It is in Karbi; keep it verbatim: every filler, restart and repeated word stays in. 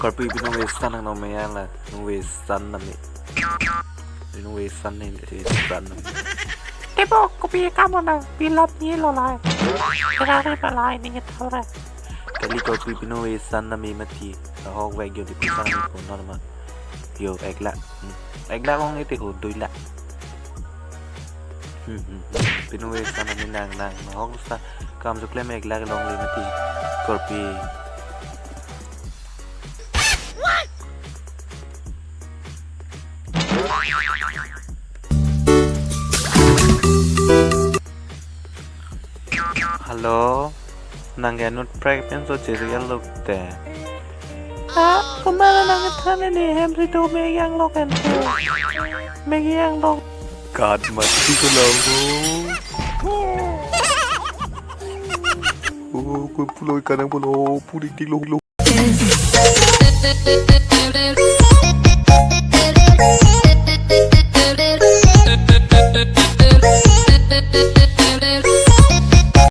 Korpi pinu wesan nang no meya la, nu wesan nami. Pinu wesan ni, wesan nami. Tebo, kopi kamu nang, pilot ni lo lai. Kira ri palai ni kita ora. Kali korpi pinu wesan nami mati. Ahok vek yo di pisa nami pun normal. Yo, ek lakh. Hmm. Ek lakh ong iti ho, dui lakh. Hmm, hmm, hmm. Pinu wesan nami nang, nang. Ahok sa kam suklem ek lakh longle mati. Korpi. Hello, nang ke anut prek pen so chiri alok te. Ah, kumana nang than ni hem si tu me yang lok en tu. Me yang lok. Kat mati ko lo. Oh, ko pulo kanang pulo, pudik dik lo lo.